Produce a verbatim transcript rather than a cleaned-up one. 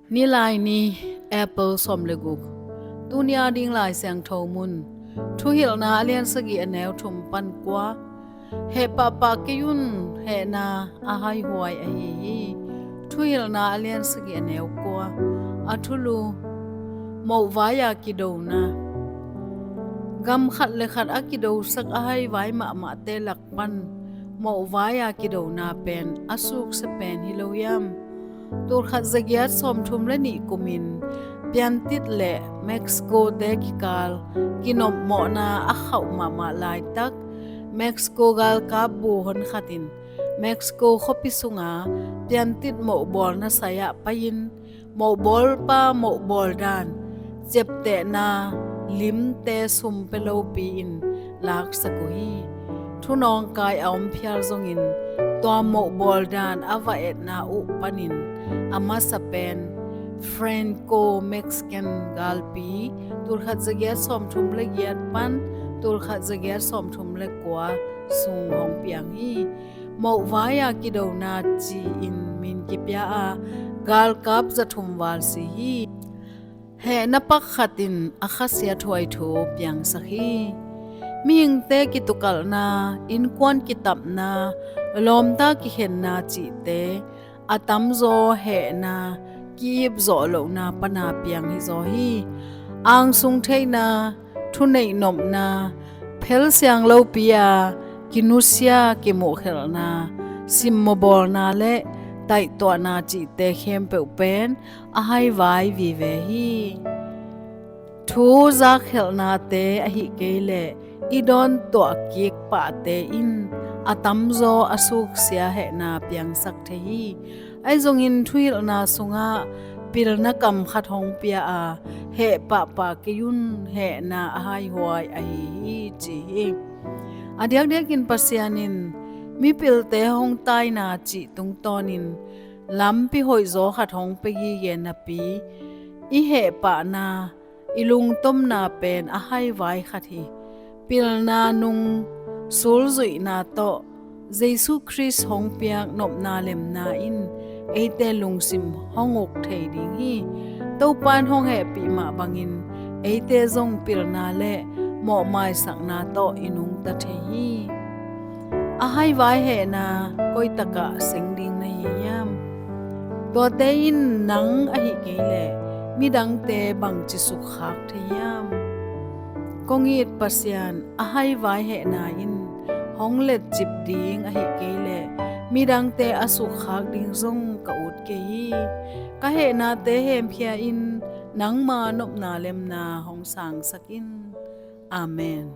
Nilaini, April sawm le guk. Tuni a ding Lai Siangtho mun. Thuhilhna a lian sagih a neu thum pan kua. Heh pahpah kei un, hehna a haihuai ahi hi. Thuhilhna a lian sagih a neu kua. A thulu, mohvai-a kidona. Gam khat le khat a kidosak a haivai mahmahte lak pan mohvai-a kidona pen a suksia pen hi lo hiam? Tulkhat zagiat sawmthum le nih kumin Piantit le Mexico-te kikal kinopmawhna a khauh mahmah laitak, Mexico galkap bu honkhatin Mexico khuapi sunga Piantit mohbawlna sai-ah pai-in, mohbawlpa mohbawl dan, ciaptehna limte sum pia lopi-in laksak uh hi. Thunawngkai a om phial zongin tua mohbawl dan a va etna uh panin a masa pen Franco-Mexican galpi, tulkhat zagiat sawmthum le giat pan tulkhat zagiat sawmthum le kua sung hong piang hi. Mohvai-a kidona ci-in min kipia a, galkap zathum val si hi. Hehna pak khatin a khasiathuai thu piangsak hi. Mihingte kitukalhna, innkuan kitapna, lawmta kikhenna cihte a tamzaw hehna ki-ipzawh lohna pana piang hizaw hi. Angsung theihna, thuneih nopna, phelsiang lopi-a kinusia kimuhkhelhna, simmawhbawlna le taihtuahna cihte khempeuh pen a haivai vive hi. Thu zakkhelhnate ahih kei leh i dawntuah kik pahte in a tamzaw a suksia hehna piangsak thei hi. Ahi zongin thuhilhna sungah pilna kam khat hong pia a, heh pahpah kei un, hehna a haihuai ahi hi, ci hi. A diakdiakin Pasian in mipilte hong taina cih tungtawnin lampi hoihzaw khat hong pia gige napi, i heh pahna, i lungtomna pen a haivai khat hi. Pilna nung sulzuihna tawh Jesu Khrist hong piak nopna lemna in eite lungsim hong uk thei ding hi. Topa in hong hehpih mah bangin eite zong pilna le mawhmaisakna tawh i nungta thei hi. A haivai hehna koi takah seng ding na hi hiam? Tuate in nang ahih kei leh midangte bangci sukkhak thei hiam? Kong it Pasian, a haivai hehna in hong letcip ding ahih kei leh midangte a sukkhak ding zong ka ut kei hi. Ka hehnate hemkhia in nangma nopna lemna hong sangsak in. Amen.